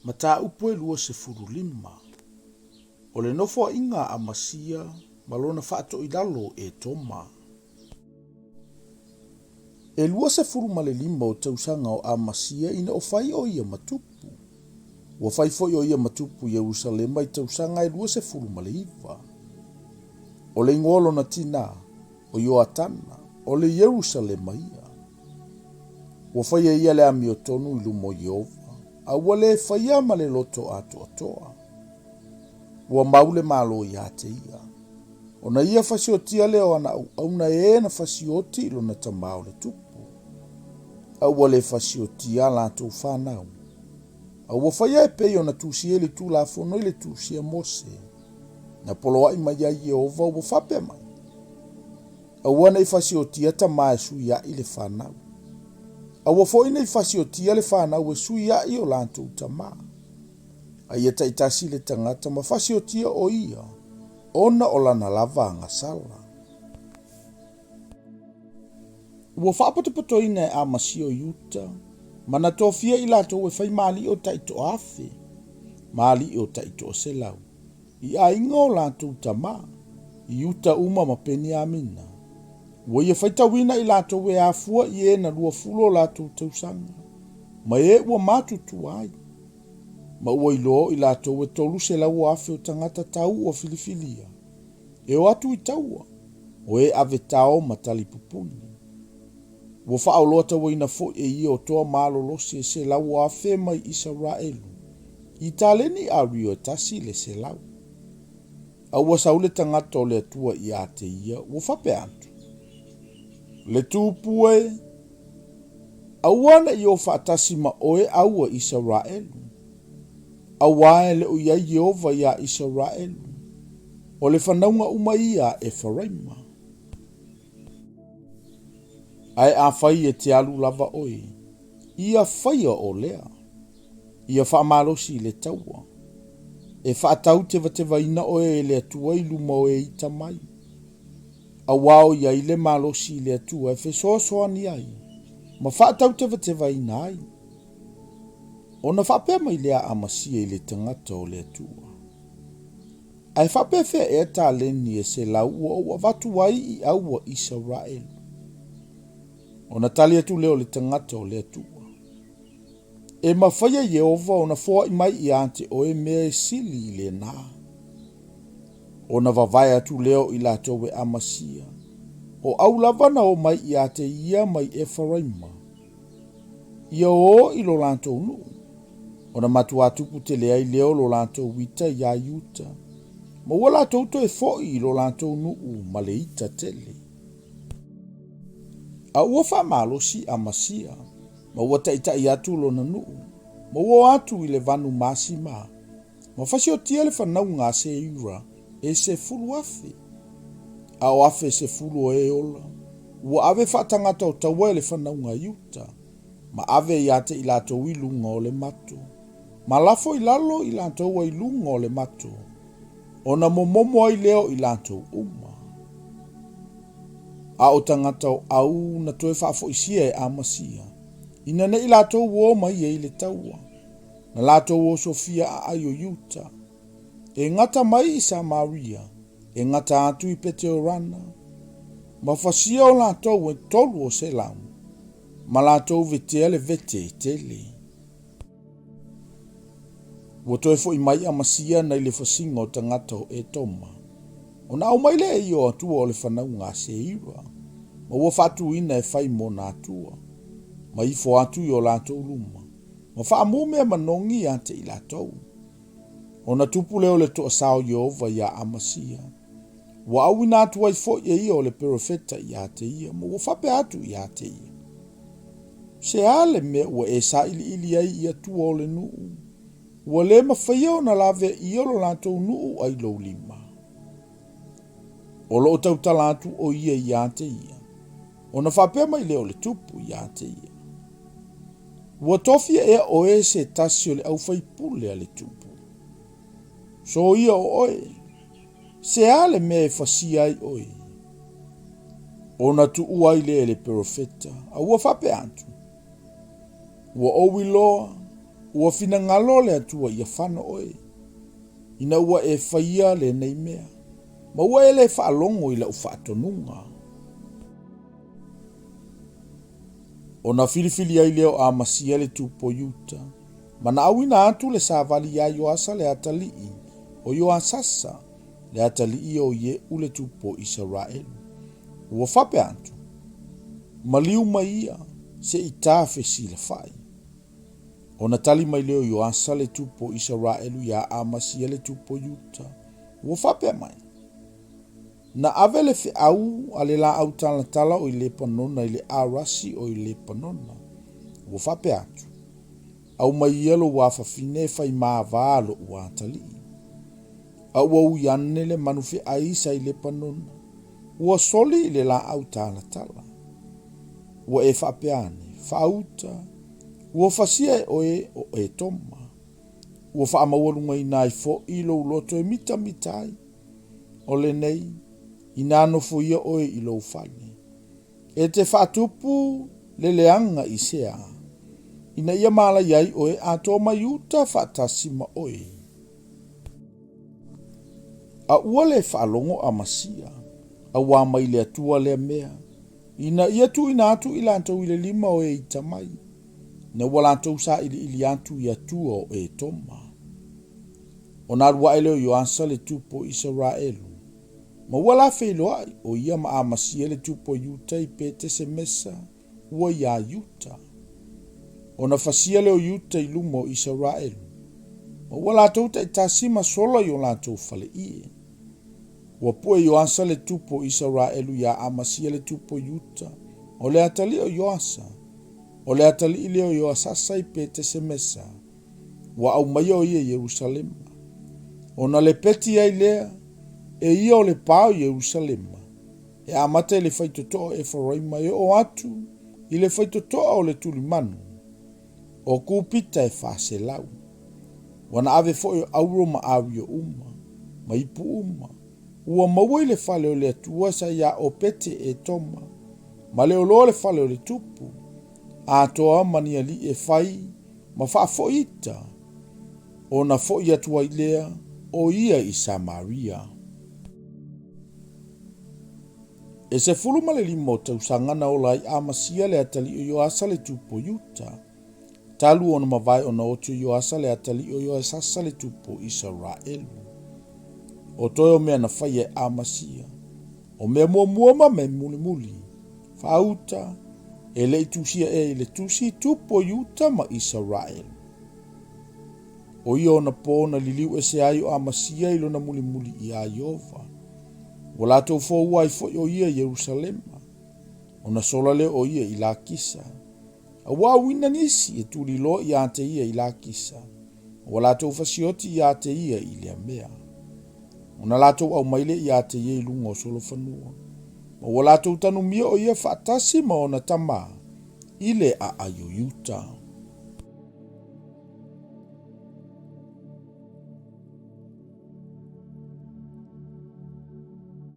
Mataupu e 25. O le nofoaiga a Amasia ma lona faatoilalo o Etoma. E 25 o tausaga o Amasia ina o fai o ia ma tupu. Ua fai foi o ia ma tupu i Ierusalema i tausaga e 29. O le igoa o lona tinā, o Ioatana, o le Ierusalema ia. Ua fai e ia le amiotonu i luma o Ieova, a ua le faia ma le loto atoatoa. Ua mau le Malo iā te ia. Ona ia fasiotia lea o ana auauna e na fasioti i lona tama o le tupu. A ua le fasiotia a latou fanau. A ua faia e pei ona tusi ai le Tulafono i le tusi a Mose, na poloaʻi mai ai Ieova ua faapea mai, Aua ne i fasiotia tama e suiaʻi le fanau. Aua foi ne i fasiotia le fanau e suiaʻi o latou tama. A ia taitasi le tagata ma fasiotia o ia, ona o lana lava agasala. Ua faapotopotoina e Amasia o Iuta, ma na tofia i latou e fai ma alii o taitoa afe, ma alii o taitoa selau, i aiga o latou tama, i Iuta uma ma Peniamina. Ua ia faitauina i latou e afua i e na 20 o latou tausaga, ma e ua matutua ai. Ma ua iloa o i latou e 300 o afe o tagata tau ua filifilia, e o atu i taua, o e ave tao ma talipupuni. Ua faaoloatauaina foi e ia o toa malolosi e selau o afe mai Isaraelu, i taleni ario e tasi le selau. A ua sau le tagata o le Atua ia te ia, ua faapea atu, Le tupu e, aua ne i o faatasi ma oe aua Isaraelu, auā e le o i ai Ieova iā Isaraelu, o le fanauga uma ia a Efaraima. Ae afai e te alu lava oe, ia faia o lea, ia faamalosi i le taua, e faatautevatevaina oe e le Atua i luma o e ita mai, auā o i ai le malosi i le Atua e fesoasoani ai ma faatautevatevaina ai. Ona faapea mai lea a Amasia i le tagata o le Atua, Ae faapefea ea taleni e selau ua ou avatu ai i aua Isaraelu? Ona tali atu lea o le tagata o le Atua, E mafai e Ieova ona foai mai iā te oe mea e sili i lena. Ona vavae atu lea o i latou e Amasia, o au lava na o mai iā te ia mai Efaraima, ia o i lo latou nuu, ona matuā tupu tele ai lea o lo latou ita iā Iuta, ma ua latou toe foʻi i lo latou nuu ma le ita tele. A ua faamalosi Amasia, ma ua taʻitaʻi atu lona nuu, ma ua o atu i le vanu masima, ma fasiotia le fanauga a Seira e 10,000. A o 10,000 o e ola, ua ave faatagata o taua e le fanauga a Iuta, ma ave iā te i latou i luga o le mato, ma lafo i lalo i latou ai luga o le mato, ona momomo ai lea o i latou uma. A o tagata o ʻAu na toe faafoisia e Amasia, ina ne i latou o mai ai i le taua, na latou osofia aai o Iuta, e gata mai i Samaria, e gata atu i Peteorana, ma fasia o latou e 300, ma latou vetea le vete e tele. Ua toe foʻi mai Amasia nai le fasiga o tagata o Etoma, ona aumai lea e ia o atua o le fanauga a Seira, ma ua faatuina e fai mo na atua, ma ifo atu i o latou luma, ma faamu mea manogi ia te i latou. Ona tupu lea o le toasā o Ieova iā Amasia, ua auina atu ai foi e ia o le perofeta iā te ia, ma ua faapea atu iā te ia, Se a le mea ua e sailiili ai i atua o le nuu, ua le mafaia ona lavea ʻia lo latou nuu ai lou lima? O lo o tautala atu o ia iā te ia, ona faapea mai lea o le tupu iā te ia, Ua tofia ea oe se tasi o le aufaipule a le tupu? Soia o oe, se a le mea e fasia ai oe? Ona tuua ai lea e le perofeta, a ua faapea atu, Ua ou iloa, Ua finagalo le Atua ia fano oe, ina ua e faia lenei mea, ma ua e le faalogo i lau faatonuga. Ona filifili ai lea o Amasia le tupu o Iuta, ma na auina atu le savali iā Ioasa le atalii o Ioasasa, le atalii o Ie'u le tupu o Isaraelu. Ua faapea atu, Maliu mai ia, se i ta fesilafai. Ona tali mai lea o Ioasa le tupu o Isaraelu iā Amasia le tupu o Iuta, ua faapea mai, Na ave le feau a le laau talatala o i Lepanona i le arasi o i Lepanona, ua faapea atu, Aumai ia lou afafine e fai mava lo'u atalii. A ua ui ane le manu feai sa i Lepanona, ua soli i le laau talatala. Ua e faapea ane, Faauta, ua fasia e oe o Etoma. Ua faamaualugaina ai foʻi lou loto e mitamita ai. O lenei, inā nofoia oe i lou fale. E te faatupu le leaga i sea, ina ia mālaia ai oe atoa mai uta faatasi ma oe. A ua le faalogo Amasia, auā mai le Atua lea mea, ina ia tuuina atu i latou i le lima o Eita mai, ina ua latou sailiili atu i atua o Etoma. Ona alu ae lea o Ioasa le tupu o Isaraelu, ma ua la feiloai ʻo ia ma Amasia le tupu o Iuta i Petesemesa ua iā Iuta. Ona fasia lea o Iuta i luma o Isaraelu, ma ua latou taitasi ma sola i o latou faleie. Ua pue Ioasa le tupu o Isaraelu iā Amasia le tupu o Iuta, o le atalii o Ioasa, o le atalii lea o Ioasasa i Petesemesa, ua aumaia o ia i Ierusalema. Ona lepeti ai lea e ia o le pā o Ierusalema, e amata i le faitotoa o Efaraima e oo atu i le faitotoa o le tulimanu, o kupita e 400. Ua na ave foi o auro ma ario uma, ma ipu uma, ua maua i le fale o le Atua sa iā Opete Etoma, ma le oloa le fale o le tupu, atoa ma ni alii e fai ma faafoi ita, ona foʻi atu ai lea o ia i Samaria. E 15 o tausaga na ola ai Amasia le atalii o Ioasa le tupu o Iuta, talu ona mavae ona oti o Ioasa le atalii o Ioasasa le tupu o Isaraelu. O toe o mea na faia e Amasia, o mea muamua ma mea mulimuli, faauta, e le i tusia ea i le tusi tupu o Iuta ma Isaraelu. O ia ona pō na liliu ese ai o Amasia i lona mulimuli iā Iova. Ua latou foua ai foi o ia i Ierusalema. Ona sola lea o ia i Lakisa. A ua auina nisi e tuliloa iā te ia i Lakisa. Ua latou fasioti iā te ia i lea mea. Ona latou aumai lea iā te ia i luga o solofanua. Ma ua latou tanumia o ia faatasi ma ona tamā i le aai o Iuta.